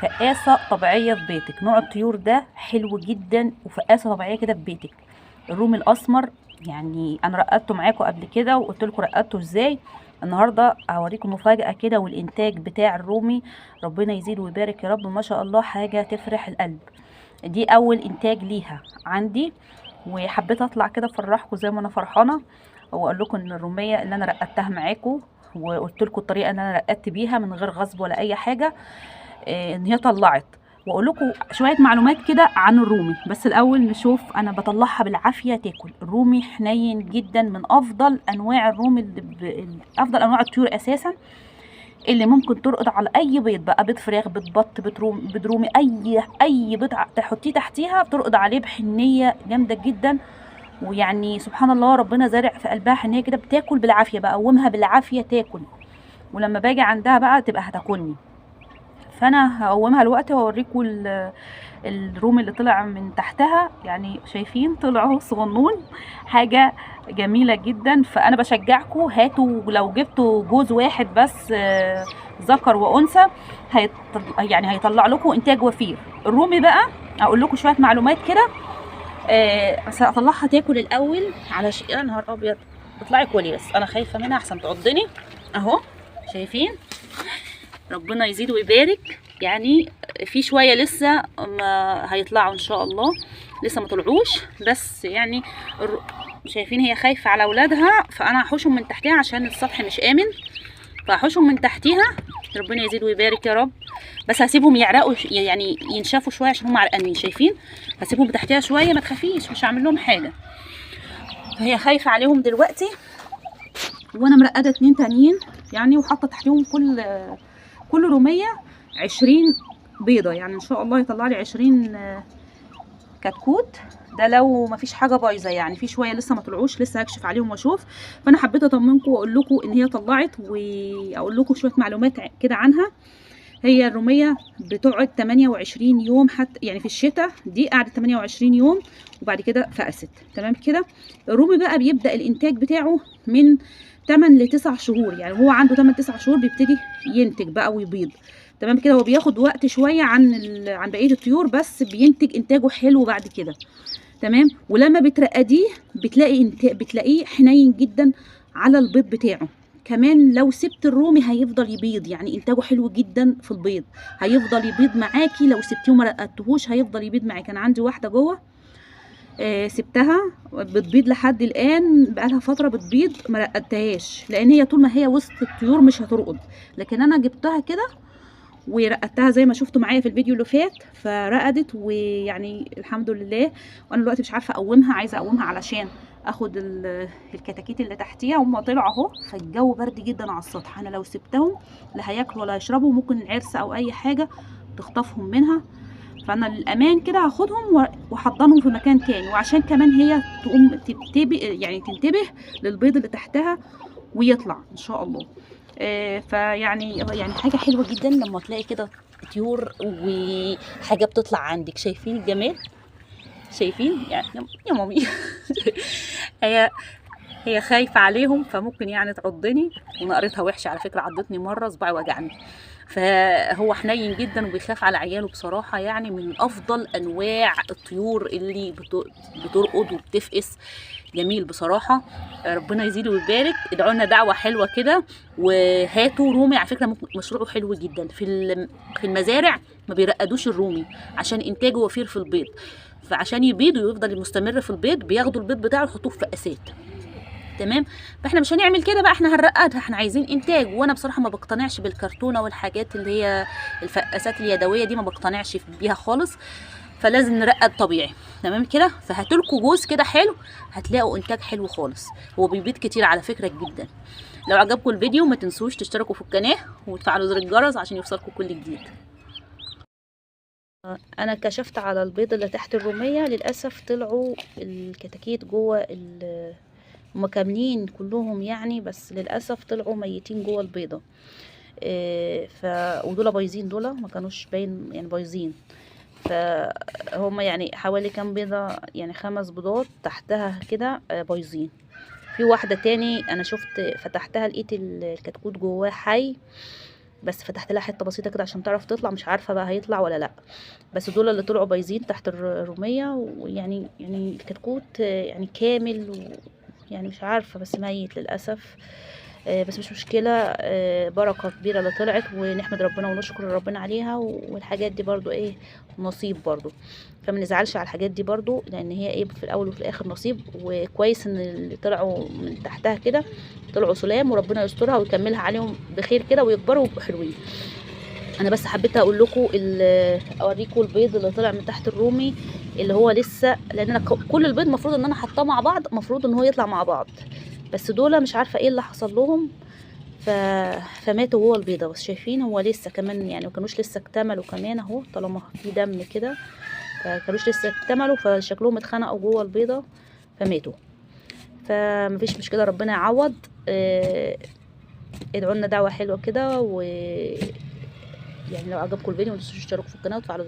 فقاسه طبيعية في بيتك. نوع الطيور ده حلو جدا، وفقاسه طبيعية كده في بيتك. الرومي الاسمر يعني انا رقدته معاكم قبل كده وقلت لكم رقدته ازاي. النهارده هوريكم مفاجاة كده، والانتاج بتاع الرومي ربنا يزيد ويبارك يا رب، ما شاء الله حاجة تفرح القلب. دي اول انتاج ليها عندي، وحبيت اطلع كده افرحكم زي ما انا فرحانة، واقول لكم ان الرومية اللي انا رقدتها معاكم وقلت لكم الطريقة اللي انا رقدت بيها من غير غصب ولا اي حاجة، ان هي طلعت. واقول لكم شوية معلومات كده عن الرومي، بس الاول نشوف. انا بطلعها بالعافية تاكل. الرومي حنين جدا، من افضل انواع الرومي افضل انواع الطيور اساسا، اللي ممكن ترقد على اي بيض بقى، بيض فراخ، بيض بط، بيض رومي، اي بيض تحطيه تحتيها بترقد عليه بحنيه جامدة جدا. ويعني سبحان الله ربنا زارع في قلبها حنيه كده، بتاكل بالعافية، بقومها بالعافية تاكل، ولما باجي عندها بقى تبقى هتاكلني. فانا هقومها الوقت واوريكم الروم اللي طلع من تحتها. يعني شايفين طلعوا صغنون، حاجة جميلة جدا. فانا بشجعكم، هاتوا لو جبتوا جوز واحد بس، ذكر وانثى، يعني هيطلع لكم انتاج وفير. الرومي بقى اقول لكم شوية معلومات كده، بس هطلعها تاكل الاول على يا نهار ابيض، اطلعي كلي بس انا خايفة منها احسن تعضني. اهو شايفين، ربنا يزيد ويبارك. يعني في شوية لسه ما هيطلعوا ان شاء الله، لسه ما طلعوش، بس يعني شايفين هي خايفة على اولادها، فانا هحوشهم من تحتها عشان السطح مش امن، فهحوشهم من تحتيها. ربنا يزيد ويبارك يا رب. بس هسيبهم يعرقوا يعني ينشفوا شوية عشان هم عرقانين، شايفين؟ هسيبهم تحتيها شوية، ما تخافيش مش هعمل لهم حاجة. فهي خايفة عليهم دلوقتي، وانا مرقده 2 تانيين يعني، وحاطه تحتيهم كل رومية 20 بيضة، يعني ان شاء الله يطلع لي 20 كتكوت. ده لو ما فيش حاجة بايظة، يعني في شوية لسه ما طلعوش، لسه هكشف عليهم واشوف. فانا حبيت اطمنكم واقول لكم ان هي طلعت، واقول لكم شوية معلومات كده عنها. هي الرومية بتقعد 28 يوم، حتى يعني في الشتاء دي قعدت 28 يوم وبعد كده فقست. تمام كده. الرومي بقى بيبدا الانتاج بتاعه من 8 ل 9 شهور، يعني هو عنده 8 9 شهور بيبتدي ينتج بقى ويبيض. تمام كده. هو بياخد وقت شوية عن بقية الطيور، بس بينتج انتاجه حلو بعد كده. تمام. ولما بترقديه بتلاقيه حنين جدا على البيض بتاعه. كمان لو سبت الرومي هيفضل يبيض، يعني انتاجه حلو جدا في البيض، هيفضل يبيض معاكي لو سبتيه وما رقدتهوش هيفضل يبيض معاكي. انا عندي واحدة جوه، سبتها بتبيض لحد الان، بقالها فترة بتبيض ما رقدتهاش، لان هي طول ما هي وسط الطيور مش هترقد. لكن انا جبتها كده ورقدتها زي ما شفتوا معايا في الفيديو اللي فات، فرقدت ويعني الحمد لله. وانا دلوقتي مش عارفه اقومها، عايزه اقومها علشان اخد الكتاكيت اللي تحتيها، هم طلعوا اهو. فالجو برد جدا على السطح، انا لو سبتهم لا هياكلوا ولا هيشربوا، ممكن عرسه او اي حاجة تخطفهم منها. فانا للامان كده هاخدهم واحضنهم في مكان تاني، وعشان كمان هي تقوم تنتبه، يعني تنتبه للبيض اللي تحتها ويطلع ان شاء الله. فيعني حاجة حلوة جدا لما تلاقي كده طيور وحاجه بتطلع عندك. شايفين الجمال؟ شايفين يعني يا مامي هي خايفة عليهم، فممكن يعني تعضني، ونقرتها وحشة على فكرة، عضتني مرة صباعي وجعني. فهو حنين جدا وبيخاف على عياله بصراحة، يعني من افضل انواع الطيور اللي بترقد وبتفقس. جميل بصراحة، ربنا يزيده ويبارك. ادعوا لنا دعوه حلوة كده، وهاتوا رومي. على فكرة مشروعه حلو جدا في المزارع، ما بيرقدوش الرومي عشان انتاجه وفير في البيض، فعشان يبيض ويفضل مستمر في البيض بياخدوا البيض بتاعه ويحطوه في فقاسات. تمام. فاحنا مش هنعمل كده بقى، احنا هنرقدها، احنا عايزين انتاج. وانا بصراحة ما بقتنعش بالكرتونه والحاجات اللي هي الفقاسات اليدوية دي، ما بقتنعش بيها خالص، فلازم نرقد طبيعي. تمام كده. فهاتولكوا جوز كده حلو، هتلاقوا انتاج حلو خالص. هو بيبيض كتير على فكرة جدا. لو عجبكم الفيديو ما تنسوش تشتركوا في القناة وتفعلوا زر الجرس عشان يوصلكم كل جديد. انا كشفت على البيض اللي تحت الرومية، للاسف طلعوا الكتاكيت جوه، هما كاملين كلهم يعني، بس للاسف طلعوا ميتين جوه البيضة. ودول بايظين، دول ما كانوش باين يعني بايظين. فهم يعني حوالي كام بيضة، يعني 5 بيضات تحتها كده بايظين. في واحدة تاني انا شفت فتحتها لقيت الكتكوت جواه حي، بس فتحت لها حتة بسيطة كده عشان تعرف تطلع، مش عارفه بقى هيطلع ولا لا. بس دول اللي طلعوا بايظين تحت الرومية، ويعني الكتكوت يعني كامل، ويعني مش عارفه بس ميت للاسف. بس مش مشكلة، بركة كبيرة اللي طلعت، ونحمد ربنا ونشكر ربنا عليها. والحاجات دي برضو ايه نصيب برضو، فما نزعلش على الحاجات دي برضو، لان هي ايه في الاول وفي الاخر نصيب. وكويس ان اللي طلعوا من تحتها كده طلعوا سلام، وربنا يسترها ويكملها عليهم بخير كده ويكبروا ويبقوا حلوين. انا بس حبيت اقول لكم اوريكم البيض اللي طلع من تحت الرومي اللي هو لسه، لان انا كل البيض المفروض ان انا حطاه مع بعض، المفروض ان هو يطلع مع بعض، بس دول مش عارفه ايه اللي حصل لهم فماتوا جوه البيضة. بس شايفين هو لسه كمان يعني ما كانوش لسه اكتملوا كمان اهو، طالما في دم كده فكانوش لسه اكتملوا، فشكلهم اتخنقوا جوه البيضة فماتوا. فمفيش مشكلة، ربنا يعوض. ادعوا لنا دعوه حلوة كده، و يعني لو عجبكم الفيديو ما تنسوش تشتركوا في القناة وتفعلوا